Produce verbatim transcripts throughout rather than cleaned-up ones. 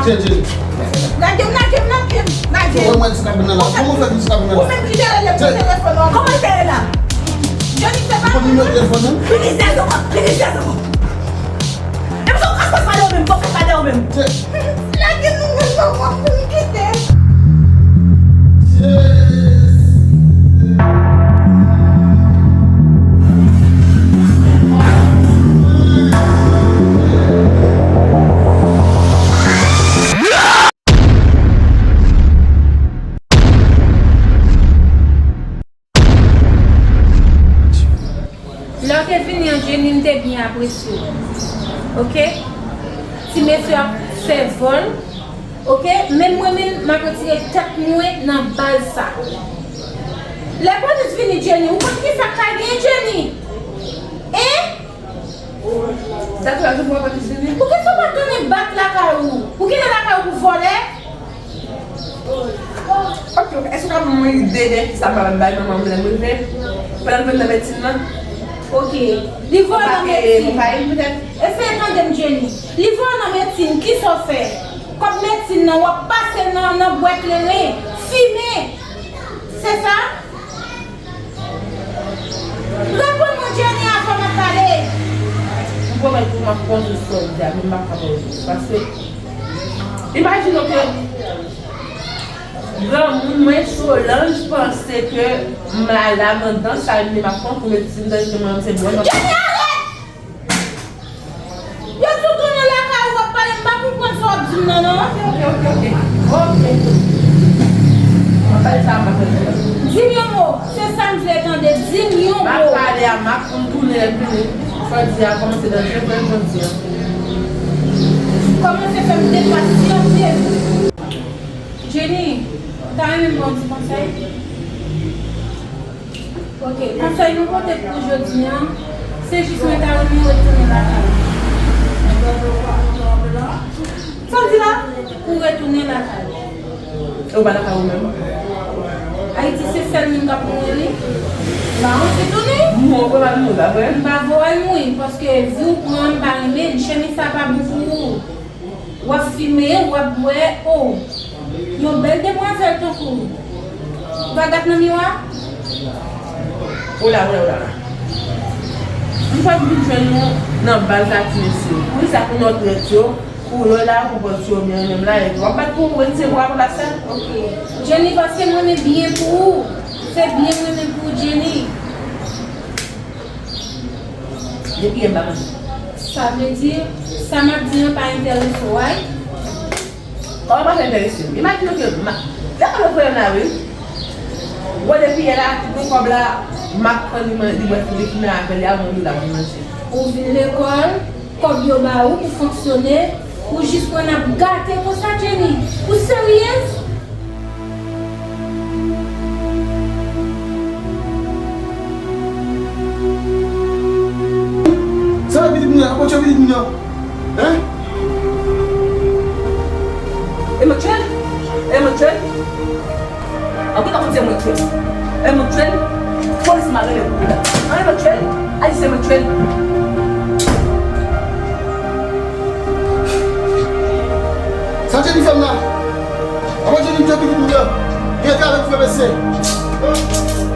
Tchè, tchè. Lage m, lage m, lage m, lage m. Ou wè mwen ti kabin nan la. Kòman w fè di ti kabin nan la? Ou menm ki te rele pou telefòn nan. Kòman l te rele la? Jenny, se pa ou konn nimewo telefòn nan? Li di zèzo kòb, li di zèzo kòb. E m se ou ka fè pale ou menm, fò fè pale ou menm. Tchè. Lage m, non, non, non, non, kite. Tchè. Lè w te vini an, Jenny, m te byen apresye w. Oke? Ti mesye ap fè vòl. Oke? Menm mwen menm, m ap retire tèt mwen nan bal sa. Lè polis vini, Jenny, ou konn ki sa k ka gen, Jenny? Hein? Dakò, je vois pas de Jenny. Poukisa w pa tounen bak lakay ou? Ou gentan lakay ou pou vòlè? Ok, ok. Èske w ka ban mwen ide de kisa m ka bay manman m lè m rive? Pandan l vin nan medsin nan? Ok. Li voye w nan medsin. Eseye tande m, Jenny. Li voye w nan medsin, kisa w fè? Kòb medsin nan, w ap pase l nan, nan bwè kleren, fimen. Se sa? Reponn mwen, Jenny, avan m ap pale. M pwomèt ou m ap konte sou sa w di a, men m pa ka pale. Paske, imajine w ke granmoun mwen, Solange, panse ke m la, la, anndan sa, men m ap konte medsin, tandis ke mwen menm se bwè m ap Jenny, arèt! Yo tou tounen lakay ou, w ap pale, m pa konprann sa w ap di m nan, non. Ok, ok, ok, ok. Ok. Mwen pale sa, m ap pale sa. Di m yon mo, se sa m vle tande, di m yon mo. M ap pale a Mak pou m tounen epi fò di a kòmanse danje, fò l kondi a. Kòmanse fè m depasyante. Jenny, ou ta renmen m ba w ti konsèy? Ok, konsèy nou pote pou jodi a, se jis mwen ta renmen retounen lakay. Sa w di la? Pou retounen lakay. E w pa lakay ou menm? Ayiti se sèl moun k ap mouri li. M pa anvi tounen. Mwen, ou pral mouri, pa vre? M pa vle w al mouri, paske vi w pran an, m pa renmen l. Chemiz sa pa bon pou ou. W ap fimen, w ap bwè, o. Yon bèl demwazèl tankou w. Ou pa gad nan miwa? Ola, ola, ola, ola. M pa vin jwenn nou nan baz la, ti mesye. Poukisa pou nou trèt yo, pou yo la, pou pran ti yo byen menm la, epi w ap bat pou w retire bwa pou la sèl? Ok. Jenny, paske m renmen byen pou ou. Se byen m renmen pou ou, Jenny. Depi yè m pa manje. Sa vle di, sa m ap di an pa enterese w, right? Kòman pa fè enterese m? Imajine ke ma, lè kòb yo voye m la, wi. Bon, depi yè la, tout kòb la, m ap pran li, li bwè, li fimen avè l, li a manje la, pou manje. Ou vin lekòl, kòb yo ba ou pou fonksyone, ou jis pran n ap gate konsa, Jenny. Ou seryez? Sa pitit moun nan, kote pitit moun nan? Hein? Emmanuel? Emmanuel? An tou ka, pou di Emmanuel. Emmanuel? Polis m a rele pou ou la. An Emmanuel? Ayisyen Emmanuel? Sa Jenny fè m la? Apa Jenny m te pitit m nan? Gen travay pou fè mesye.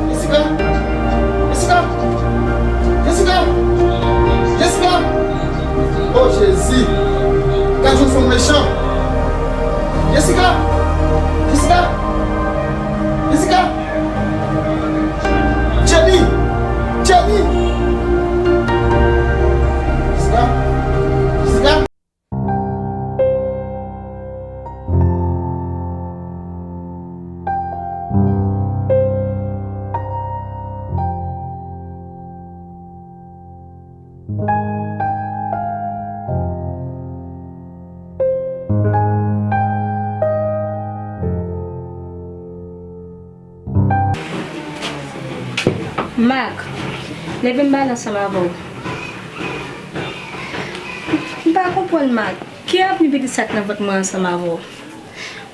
Jessica? Jessica? Jessica? Jessica? Oh Jezi! Gad yon fanm mechan! Jessica! Jessica! Jessica! Jenny! Jenny! Jessica! Jessica! Mak, leve m pale ansanm avè w. M pa konprann, Mak. Ki avni pitit sa k nan vant mwen ansanm avè w?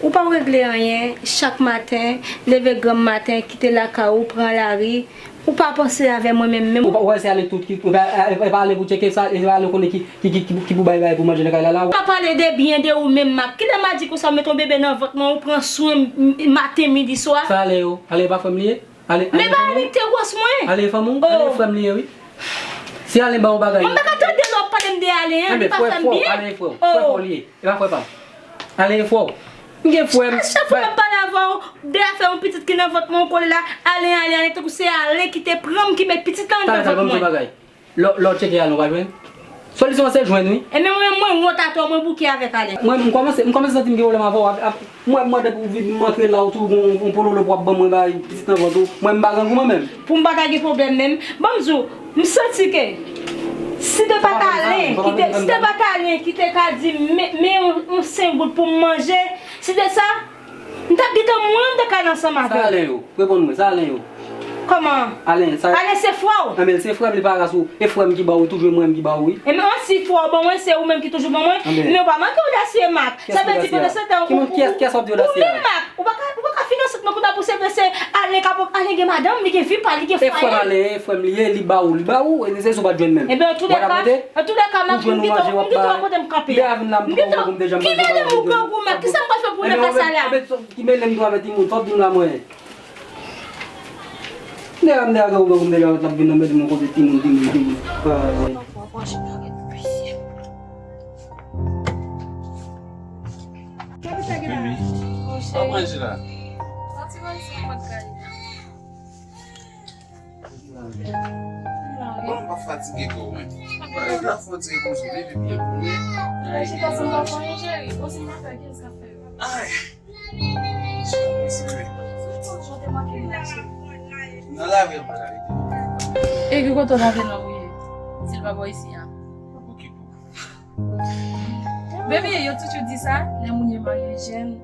Ou pa regle anyen, chak maten, leve granm maten, kite lakay ou, pran lari, Ou pa panse avè mwen menm, menm. Ou pa, ou pa panse ale tout ki, ou pa, e, e pa ale pou tcheke sa, e pa ale konnen ki, ki, ki, ki, ki pou bay, bay pou manje nan kay la, la. Ou pa pale de byen de ou menm, Mak. Kilè m a di konsa, ou mete yon bebe nan vant mwen, ou pran swen m, m, maten, midi, swa. Sa ale yo, ale pa frè m li ye? Ale, men ale pa frè m li ye? Ale ki te gwòs mwen. Ale fanm ou? Oh. Ale frè m li ye, wi. Si Alen ba ou bagay. Mwen pa ka tande lè w ap pale m de Alen an, li pa fè m byen. Alen e frè w. Frè pa w li ye. E pa frè pa m. Alen e frè w. M gen frè m. A chak fwa m ap pale avè w de afè yon pitit ki nan vant mwen, ou kole la, Alen, Alen, Alen, tankou se Alen ki te pran m, ki met pitit lan anndan vant mwen. Talè, talè, ban m di w bagay. Lè, lè w tcheke Alen, ou pa jwenn. Solisyon an se jwenn, wi. E men mwen menm, mwen wont atò, mwen bouke avèk Alen. Mwen, m kòmanse, m kòmanse santi m gen pwoblèm avè w. Mwen, mwen depi w vin, m antre la, ou tou gon, gon pololo pou w ap ban mwen bay pitit nan vant ou. Mwen, m pa grangou mwen menm. Pou m pa ta gen pwoblèm menm. Ban m di w, m santi ke si te pa t Alen ki te, si te pa t Alen ki te ka di m, men, men yon, yon senk goud pou m manje, si te sa, m t ap gentan mouri, m te ka al ansanm avè w. Sa Alen yo? Reponn mwen, sa Alen yo? Kòman? Alen, sa Alen se frè w? Anben, se frè m, li pa ras ou. E frè m ki ba ou, toujou mwen menm ki ba ou, wi. Enben, si frè w ban mwen, se ou menm ki toujou ban mwen. Anben. Men ou pa manke odasye, Mak. Sa vle di pandan se tan ou, ou, ou, ou menm, Mak, ou pa ka, ou pa ka finanse mwen kounye a pou se, se Alen k ap, Alen gen madanm, li gen vi pa l, li gen fwaye. E frè m Alen, e frè m li ye, li ba ou, li ba ou, e se si w pa t jwenn menm. Enben, an tou lè ka, an tou lè ka, Mak, m gentan wè kote m kanpe a. M gentan, ki mele m ou grangou, Mak, kisa m pral fè pou w nan ka sa la? Ki mele m tou avè timoun, fò w di m la mwen. Nèg la m te avè w, m te gentan ap vin anmède m yon kote timoun, timoun, timoun. Baby, w ap manje la? Bon, m ap fatige kò mwen. Mwen la fatige konsa, baby, byen konnen. Ay. Nan lari an pa lari. E ki kote w lave nan ou ye? Si l pa bò isi a. Okipe w. Baby, yo toujou di sa, lè moun yo marye jèn,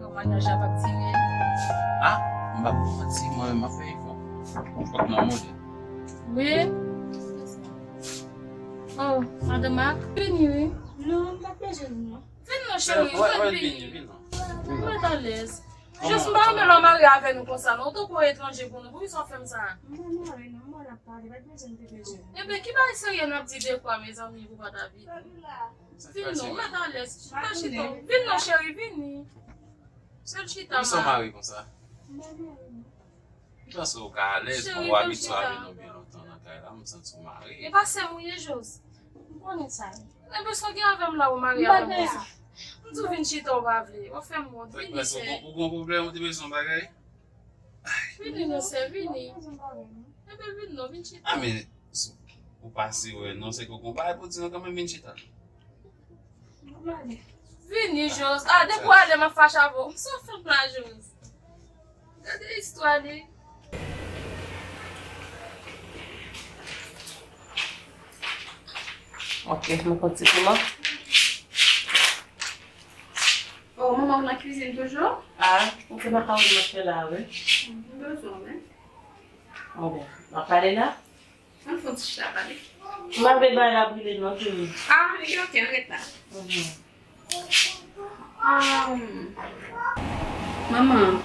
lè maryaj la p ap dire. Ah, m p ap manti, mwen menm m ap fè efò. Fòk nan mode. Wi. Oh, madanm ak vini wi. Non, m pa t bezwen vini non. Vin non cheri, vin, vin. Vin non. Mwen alèz. Jis m pa renmen lè w marye avè nou konsa non, ou tankou yon etranje pou nou, poukisa w fè m sa? M pa marye non, m wè n ap pale, pa t bezwen m te bezwen. Enben, ki bagay serye n ap di de fwa, mezanmi, pou pa ta vini? Vin non, mèt alèz, chita, chita. Vin non, cheri, vini. Sèl chita, ma. Poukisa w mare konsa? M pa mare non. M panse w ka alèz, bon, w abitye avè nou byen lontan nan kay la, m santi w mare. E pa sè m ou ye, Jos? M konnen sa wi. Enben, sa w gen avè m la, ou mare avè m konsa? M di w vin chita, ou pa vle. W ap fè m wont. Vini, sè. Ou gon pwoblèm, ou te bezwen yon bagay? Vini non, sè, vini. Enben, vin non, vin chita. Ah, men, ou pase wè, non, se ke w gon bagay pou di non, kanmenm vin chita. Vini, Jos. Ah, depi w ale, m ap fache avè w. Sa w fè m la, Jos? Gade istwa li. Ok, mwen konn ti piman. Oh, manman, ou nan kizin toujou? Ah, ou se makawoni m ap fè la, wi. M bezwen, wi. Bon, m ap pale la. Ann fè yon ti chita pale. M pa vle bay la brile non, cheri. Ah, li gen okenn reta. Mhm. Um, manman,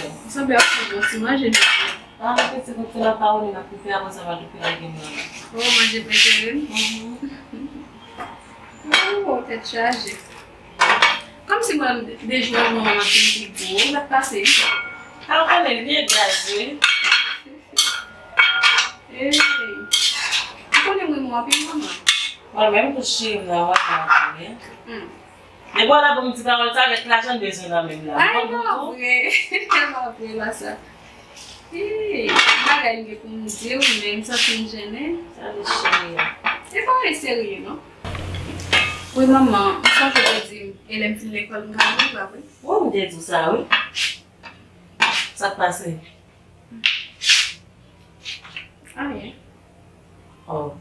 ou sanble ap fè bon ti manje mesye. Ah, piti kout se makawoni n ap fè, apre sa m a tou fè lagim nan. Oh, manje prefere m? Mhm. Oh, tèt chaje. Kòmsi mwen de jou manman m ap vin pi gwo, sa k pase? Ah, ou konnen l vye gaz, wi. Hey, ou konnen m renmen w anpil, manman. Mwen menm tou cheri m nan, mwen renmen w anpil, wi. Hmm. Depi w la pou m di pawòl sa, avèk lajan m bezwen nan men m la. Ay, pa vre. Pa vre, la sa. Hey, bagay m gen pou m di w, men m santi m jennen. Sa vle cheri. E pa yon serye, non. Wi, manman, m sonje w te di m, e lè m fin lekòl, m ka vini, pa vre? Wi, m te di w sa, wi. Sa k pase? Anyen. Oh,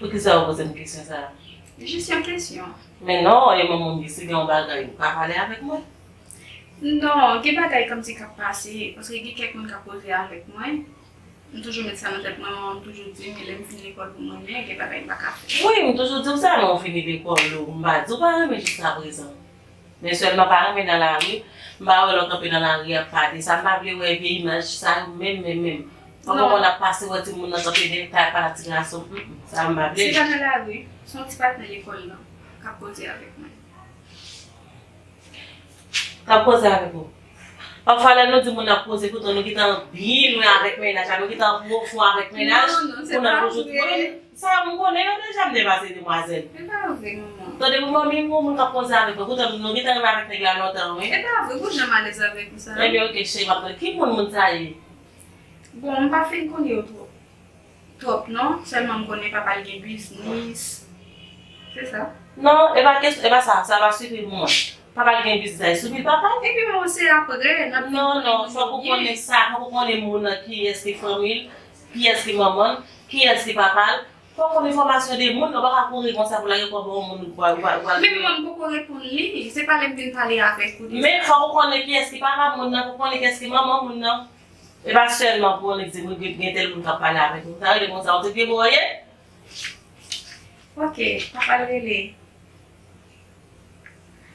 poukisa w poze m kesyon sa a? Jis yon kesyon. Men non, e manman m di si gen yon bagay, ou ka pale avèk mwen. Non, gen bagay kòmsi k ap pase, paske gen kèk moun k ap koze avèk mwen. M toujou met sa nan tèt mwen, manman m toujou di m, lè m fin lekòl pou mwen, men gen bagay m pa ka fè. Wi, m toujou di w sa, lè w fini lekòl ou, m pa di w pa renmen jiskaprezan. Men sèlman pa renmen nan lari, m pa wè lè w kanpe nan lari ap pale sa, m pa vle wè vye imaj sa yo menm, menm, menm. Fòk ou konn ap pase wè timoun nan kanpe dèyè kay pa ti gason. Mm, mm, sa m pa vle. Se pa nan lari, se yon ti patnè lekòl lan k ap koze avèk mwen. K ap koze avèk ou. Pafwa lè nou di moun ap koze, poutan nou gentan byen lwen avèk mennaj la, nou gentan pwofon avèk mennaj, non, non, se pou nan pa toujou vre. Sa m konnen yo deja m depase demwazèl. Se pa vre, manman. Tande pou manmi m, yon moun k ap koze avèk mwen. Poutan nou gentan rive avèk nèg la lontan, wi. Se pa vre, pou jan m alèz avèk ou sa. Ebyen, oke, cheri, m ap tande. Ki moun moun sa ye? Bon, m pa fin konnen yo twòp. Twòp, non. Sèlman m konnen papa l gen biznis. Se sa. Non, e pa kes-, e pa sa. Sa va sifi pou mwen. Papa l gen biznis, sa e sifi papa l. Epi, manman, se apre, n ap fin konnen moun yo byen. Non, non, fòk ou konnen sa. Fòk ou konnen moun nan, kiyès ki fanmi l, kiyès ki manman l, kiyès ki papa l. Fòk ou konn enfòmasyon de moun, ou pa ka kouri konsa pou lage kò ba yon moun ou pa, ou pa, ou pa. Men manman m poko reponn li, se pa lè m vin pale avèk ou de sa. Men fòk ou konnen kiyès ki papa moun nan, pou konnen kiyès ki manman moun nan. E pa sèlman pou yon nèg di moun gen, gen tèl moun k ap pale avèk ou. Sa rele konsa, ou te vye bò ye? Ok, papa l rele.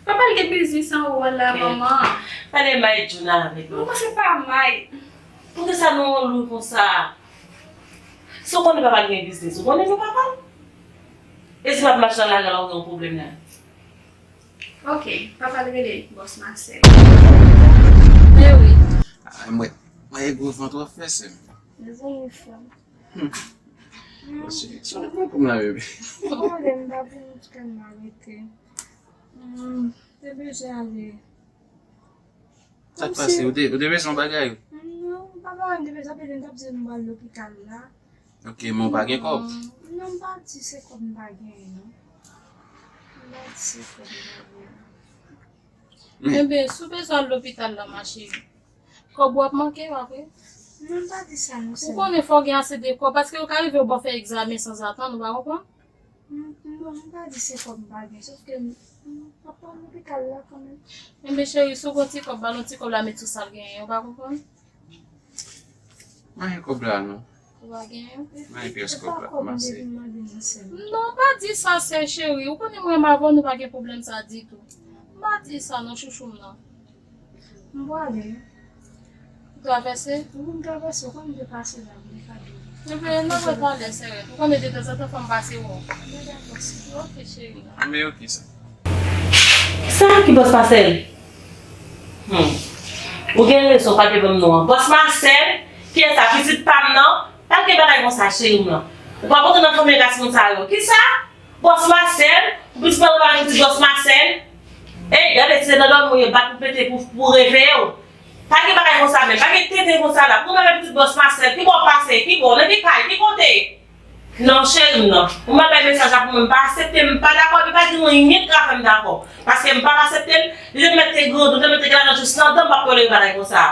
Papa l gen biznis anwo a la, manman. Gade may Juna avèk nou. Manman, se pa may. Poukisa nou anlou konsa? Si w konnen papa l gen biznis, ou konnen nou papa l? E si m ap mache nan lari a, ou gen yon pwoblèm la? Ok, papa l rele bòs Masèl. Men wi. Ay, mwen, mwen e gwo vant w ap fè, sè m. Mezanmi, frè m. Hmm. Bon, cheri, sou lè mwen pou m la, bebe. Bon, lè m pa pou m tout kè m arete. Hmm, te bezwen ale. Sa k pase? Ou te, ou te bezwen yon bagay? Non, m pa bagay, m te bezwen apede, m t ap di nou pral lopital la. Ok, men w pa gen kòb? Non, non, m pa di se kòb m pa genyen, non. M pa di se kòb m pa genyen. Men. Enben, si w bezwen al lopital la, ma chérie, kòb w ap manke, w ap wè. Non, m pa di sa, non, sè m. Ou konnen fò w gen ase de kòb, paske yo ka rive yo ba w fè egzamen sanzatann, ou pa konprann? M, m, bon, m pa di se kòb m pa gen, sòf ke m, m ap pran lopital la kanmenm. Enben, cheri, si w gon ti kòb, ba l yon ti kòb la, met sou sa l genyen, ou pa konprann? Mwen gen kòb la, non. Ou pa genyen? Mwen gen pyès kòb la, m ap se. Non, pa di sa, sè cheri. Ou konnen mwen menm avè w, nou pa gen pwoblèm sa ditou. M pa di sa, non, chouchou m nan. M prale. Ou travèse? Wi, m travèse. Ou konn m te pase la, m te ka di w. Enben, n ap reprale, sè. Ou konnen detanzantan fò m pase wè w. Enben, dakò, sè. Ok, cheri. Enben, ok, sè. Sa ki bòs Masèl? Hmm. Ou gen rezon, pa t vle ban m non an. Bòs Masèl? Kiyès sa? Pitit pa m nan? Pa gen bagay konsa, cheri m nan. Ou pa pote nan fanmi ras moun sa yo. Kisa? Bòs Masèl? Ou pitit mwen pa gen pitit bòs Masèl? Ey, gade, se nan dòmi w ye, bat pou pete pou, pou reveye w. Pa gen bagay konsa menm, pa gen tenten konsa la. Pou mwen menm pitit bòs Masèl, ki bò w pase, ki bò, nan ki kay, ki kote? Non, cheri m nan. Ou mèt bay mesaj la pou mwen, m pa aksepte, m pa dakò, epi pa gen anyen k ka fè m dakò. Paske m p ap aksepte l, li te mèt te grandou, li te mèt te gen lajan jis nan dan, m p ap tolere bagay konsa.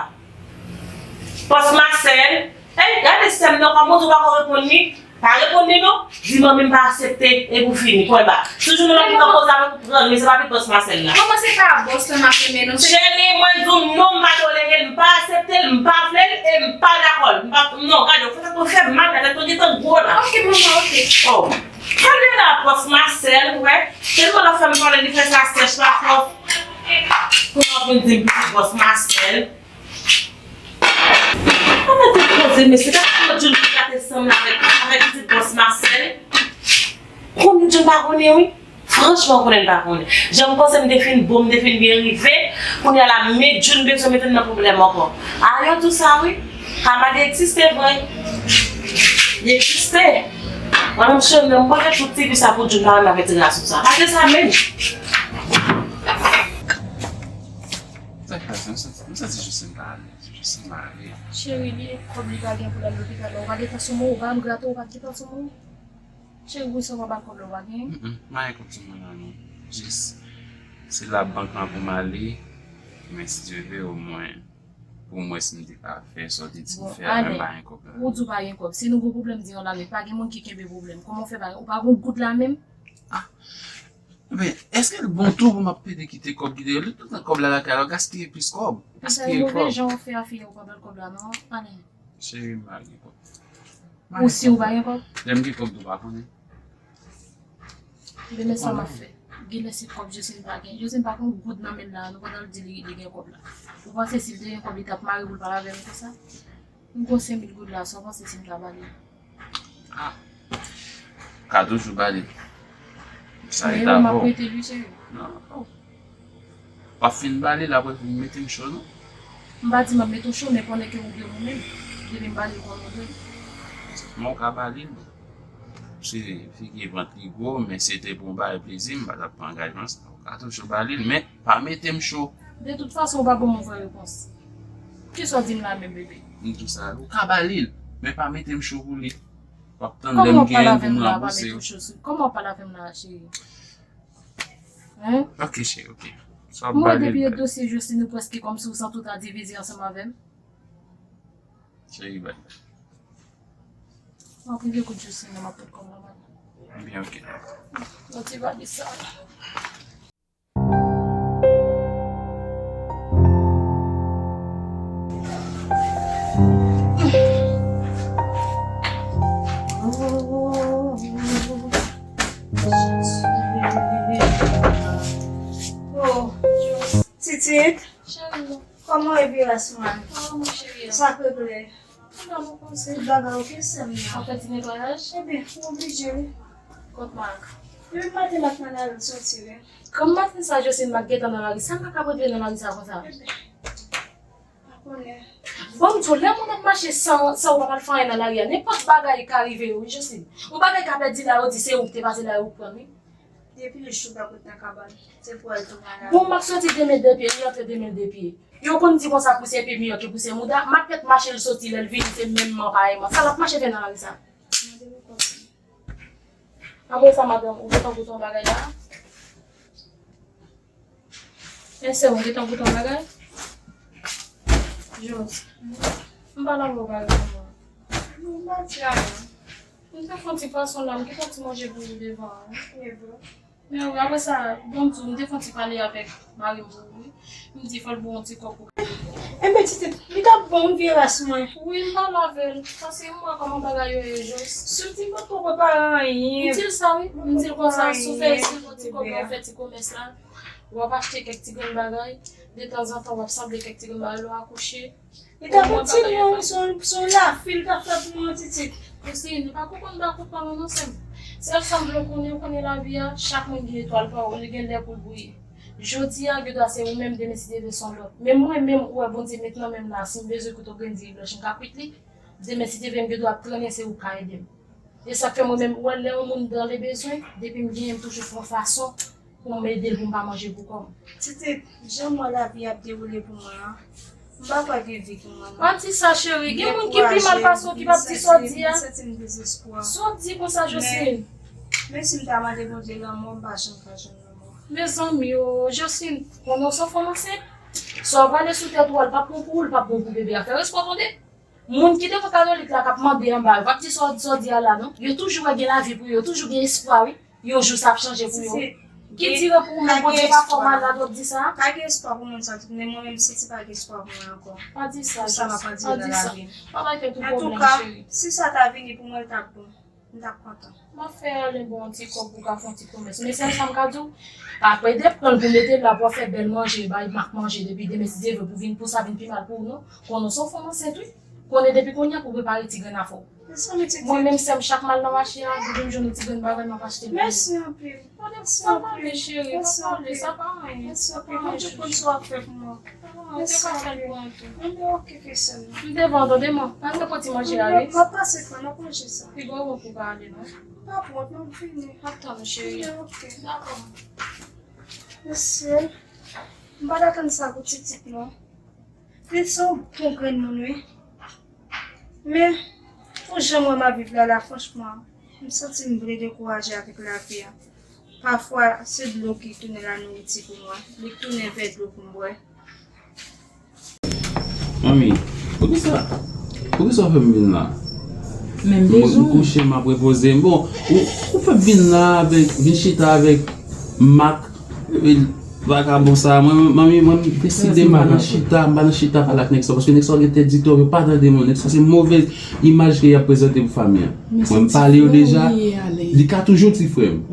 Bòs Masèl, ey, gade sè m nan, kòman w di w pa ko reponn li? Pa reponn li non, di manmi m pa aksepte, epi w fini, pwen ba. Si w jwenn yon lòt moun k ap koze avèk ou, pran l, men se pa pitit bòs Masèl la. Manman, se pa bòs lan m ap renmen non, se... Cheri, mwen di w non, m pa tolere l, m pa aksepte l, m pa vle l, e m pa dakò l. M pa, non, gade, w fè tèt mwen fè mal, la tèt mwen gentan gwo la. Ok, manman, ok. Oh. Gade la, bòs Masèl, wè. Tèlman l ap fè m pale, li fè sa sèch la, fò. Pou w ap vin di m pitit bòs Masèl. An mete koze, mesye, gade kòman June te gate sanm la avèk, avèk pitit bòs Masèl. Konnen June pa konnen, wi. Franchman, konnen l pa konnen. Jan m panse m te fin bon, m te fin byen rive, kounye a la, men June bezwen mete m nan pwoblèm ankò. A, yo di w sa, wi. Kamad egziste vre. Li egziste. Mwen menm, cheri m, m pote tout ti vi sa pou June pa renmen avèk ti gason sa. Pa gen sa menm. Sa k pase? M santi, m santi jis m pa ale. Jis m pa ale. Cheri, li e kòb li pa gen pou l al lopital la. Ou pa gen tan sou mwen, ou pa ann grate, ou pa gen tan sou mwen. Cheri, wi, sa w pa ba kòb la, ou pa gen? Mm, mm, m pa gen kòb sou mwen la, non. Jis, se labank lan pou m ale. Men si Dye vle, omwen, pou m wè si m te ka fè sa w te di m fè a, men m pa gen kòb la. Ou di w pa gen kòb. Si nou gon pwoblèm, di yon lane. Pa gen moun ki kenbe pwoblèm. Kòman w fè pa gen? Ou pa gon goud la menm? Ah, men, èske l bon tou pou m ap pede kite kòb, kite yo? Li tout tan kòb la lakay la, w gaspiye plis kòb. Gaspiye kòb. Move jan w fè a fè ou pa ba l kòb la, non? Ale. Cheri, m pa gen kòb. Ou si ou pa gen kòb? Lè m gen kòb tou, w pa konnen. Demen sa m ap fè? Genlè se kòb Josine pa gen. Josine pa gen yon goud nan men l la, nou pa t al di li, li gen kòb la. Ou panse si l te gen kòb, li t ap mare boul pale avè m konsa? M gon senk mil goud la, sa w panse si m ta ba li? Ah, ka toujou ba li. Sa e dabò. Men m ap prete l wi, cheri. Non. W ap fin ba li l, apre pou mete m cho, non? M pa di m ap mete w cho, men konnen ke ou gen ou menm. Depi m ba li l, konnen ou gen. Men w ka ba li l. Se figi vant li gwo, men se te pou m ba l plezi, m pa t ap pran angajman sa. W ka toujou ba li l, men pa mete m cho. De tout fason, ou pa ban m yon vrè repons. Kisa w di m la menm, bebe? M di w sa, ou ka ba li l, men pa mete m cho pou li. W ap tann lè m genyen l pou m ranbouse w. Kòman w pale avè m la, pa mete w cho sou? Kòman w pale avè m la, cheri? Hein? Ok, cheri, ok. Sa w ap ba li. Mwen depi yo dosye Josline, ou prèske kòmsi ou santi w ta divize ansanm avè m. Cheri, bay. Mwen prive kout Josline, m ap pot kòb la ba li. Byen, ok. Yon ti valiz sa. Oh, Titit. Cheri. Kòman w ye, Biras mwen? Kòman w, cheri? Sa k regle? Tout bagay oke, sè m nan. Ou fè ti netwayaj? Ebyen, ou oblije, wi. Kot Mak? Depi maten Mak nan lari, l soti, wi. Granm maten sa, Josline, Mak gentan nan lari. Sa Mak ap regle nan lari sa konsa? Ebyen, pa konnen. Bon, m di w, lè moun ap mache san, san ou pa pral fè anyen nan lari a, nenpòt bagay ka rive yo, wi, Josline. Yon bagay ka pèdi la, yo di se ou ki te pase la, yo pran, wi. Depi l chou pa kout nan kabann, se pou al tounen la. Bon, Mak soti de men de pye, li antre de men de pye. Yo konn di konsa pouse pye miyò ke pouse mouda. Mak mèt mache l soti, lè l vini, se menm man parèyman. Sa l ap mache fè nan lari sa? Mande m konsa. Apre sa, madanm, ou gentan goute yon bagay la? Sè m, ou gentan goute yon bagay? Jos, m pale avè w bagay mwen. Non, m pa di anyen. M te fè yon ti pwason la, m gentan ti manje pou ou devan an. Men wi, apre sa, bon, m di w, m te fè yon ti pale avèk mari m pou ou, wi. M di fò l ba w yon ti kòb pou. Enben, Titit, li t ap bon, wi, vye ras mwen. Wi, m pale avè l, paske m wè kòman bagay yo ye, Jos. Sou di m potko prepare anyen. M di l sa, wi. M di l konsa, si w fè, si w fè ti kòb la, w fè ti komès la. W ap achte kèk ti grenn bagay. Detanzantan, w ap sanble kèk ti grenn bagay lè w akouche. Li t ap yon ti moun, se yon, se yon lafi li t ap fè pou mwen, Titit. Josline, ou pa konprann, pa konprann non, sè m. Sèl sa m vle w konnen, ou konnen lavi a, chak moun gen etwal pa yo, li gen lè pou l briye. Jodi a, gen dwa se ou menm, demen si Dye vle se yon lòt. Men mwen menm, ou wè Bondye met nan men m la, si m bezwen kwit yon grenn diri blanch, m ka kwit li. Demen si Dye vle m gen dwa ap trennen, se ou k ka ede m. E sa k fè mwen menm, ou wè lè yon moun dans le besoin, depi m genyen, m toujou fè yon fason pou m ede l, pou m pa manje pou kò m. Titit, jan m wè lavi ap dewoule pou mwen an, m pa kwè gen vi pou mwen non. Pa di sa, cheri. Gen moun ki pi mal pase w ki p ap di sa w di a. M santi m dezespwa. Sa w di konsa, Josline? Men, men si m ta mande Bondye lanmò, m pa janm ka jwenn lanmò. Mezanmi o, Josline, konnen w se yon fanm ansent. Sa w prale sou tèt ou a, l p ap bon pou ou, l p ap bon pou bebe a. Fè respè w tande. Moun ki devan katolik la k ap mande anba yo, p ap di sa w, sa w di a la non. Yo toujou wè gen lavi pou yo, yo toujou gen espwa, wi. Yon jou sa ap chanje pou yo. Ki dire pou ou menm, Bondye pa fè w malad, w ap di sa? Pa gen espwa pou moun sa, tout, men mwen menm, m santi pa gen espwa pou mwen ankò. Pa di sa, Jos. Pou sa m ap andire nan lavi m. Pa bay tèt ou pwoblèm, cheri. Antouka, si sa ta vini pou mwen, l t ap bon. M t ap kontan. M ap fè Alen ba w yon ti kòb pou w ka fè yon ti komès. Men sèl sa m ka di w, pa pede pran l pou mete l la pou w ap fè bèl manje, bay Mak manje depi demen si Dye vle pou vin, pou sa vin pi mal pou ou non. Konnen w se yon fanm ansent wi. Konnen depi kounye a pou w prepare ti grenn afè w. Mwen menm sè m chak m al nan mache a, depi m jwenn yon ti grenn bagay m ap achte l pou ou. Mèsi anpil. Pa pale cheri, pa pale, sa pa anyen. Mèsi anpil. Bondye konn sa w ap fè pou mwen. Mwen te ka fè l pou mwen tou. Enben, oke, ke sè m. M devan w, tande mwen. Al reponn ti manje a, wi. M ap pase pran, m ap manje sa. Pi gwo wont pou w pa ale, non. M pa pran, non, m fini. M ap tann ou, cheri. Enben, oke. Dakò. Mesye, m pa t atann sa pou Titit, non. Li se yon bon grenn moun, wi. Men, pou jan mwen m ap viv la, la, franchman, m santi m vle dekouraje avèk lavi a. Pafwa, se dlo ki tounen lanouriti pou mwen. Li tounen vè dlo pou m bwè. Manmi, poukisa, poukisa w fè m vin la? Men m bezwen w. M kouche, m ap repoze m. Bon, ou, ou fè m vin la avèk, vin chita avèk Mak, e, vagabon sa. Mwen, manmi, mwen, m deside m pa nan chita, m pa nan chita pale ak nèg sa, paske nèg sa gen tèt di twòp, yo pa tande moun. Nèg sa se movèz imaj ke y ap prezante pou fanmi an. Mwen, m pale yo deja, li ka toujou ti frè m.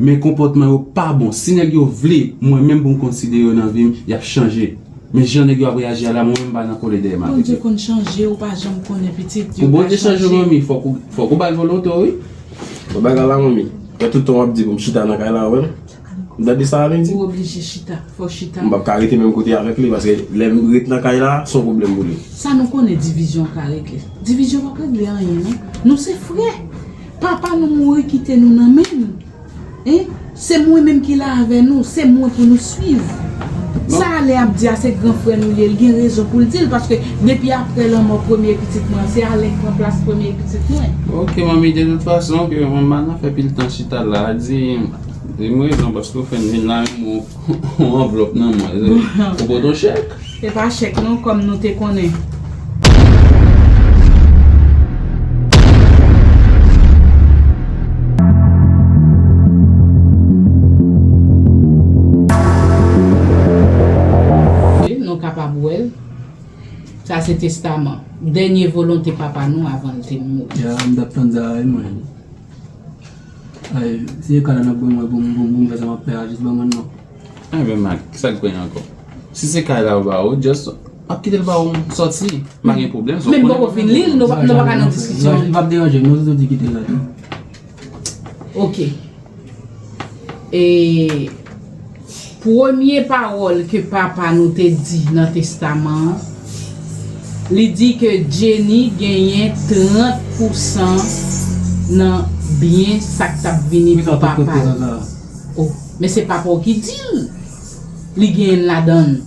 Men konpòtman yo pa bon. Si nèg yo vle, mwen menm pou m konsidere yo nan vi m, y ap chanje. Men jan nèg yo ap reyaji a la, mwen menm m pa nan kole dèyè m avèk yo. Bondye konn chanje, ou pa janm konnen pitit. Pou Bondye chanje, manmi, fòk ou, fòk ou ba l volonte w, wi. Bon, bagay la, manmi. Gen tout tan w ap di pou m chita nan kay la, wè. M tande sa a, Wendy. Ou oblije chita. Fò w chita. M p ap ka rete menm kote avèk li, paske lè m ret nan kay la, se yon pwoblèm pou li. Sa nou konnen divizyon ka regle. Divizyon p ap regle anyen, non. Nou se frè. Papa nou mouri kite nou nan men nou. Hein? Se mwen menm ki la avè nou, se mwen pou nou swiv. Sa Alen ap di a, se gran frè nou li ye, l gen rezon pou l di l, paske depi aprè lanmò premye pitit mwen an, se Alen k pran plas premye pitit mwen. Ok, manmi, de tout fason, ke mwen pa nan fè pil tan chita la, di, di m rezon, paske ou fè m vin la, yon, yon anvlòp nan mwen. Ou pote yon chèk? Se pa chèk non, kòm nou te konnen. Nou kapab wè l. Sa se testaman. Dènye volonte papa nou avan l te mouri. Ya, m t ap tann sa a, wi, mwen. Ay, si se kay la n ap ban mwen pou m pou m pou m fè sa m ap fè a, jis ban mwen l non. Enben Mak, kisa k gen ankò? Si se kay la yo ba ou, just ap kite l ba ou sòti. M pa gen pwoblèm, si w konnen. Men m poko fin li l, nou pa nou pa ka nan diskisyon. Li p ap deranje m non, si w di kite l la tou. Ok. E premye pawòl ke papa nou te di nan testaman an, li di ke Jenny genyen trant pousan nan byen sa k t ap vini pou papa l. Oh, men se papa w ki di l li genyen l ladan l.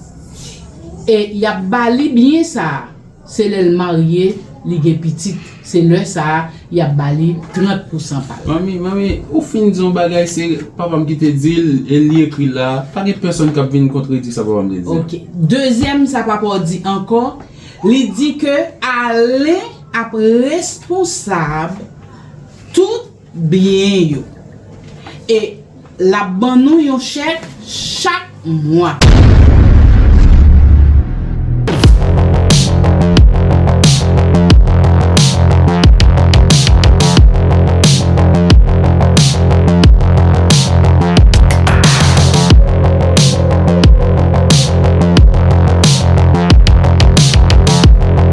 E y ap ba li byen sa a. Se lè l marye, li gen pitit. Se lè sa a, y ap ba li trant pousan pa l. Manmi, manmi, ou fin di yon bagay, se papa m ki te di l, e li ekri la. Pa gen pèsonn k ap vin kontredi sa papa m te di. Ok. Dezyèm sa papa w di ankò, li di ke Alen ap responsab tout byen yo. E l ap ban nou yon chèk chak mwa.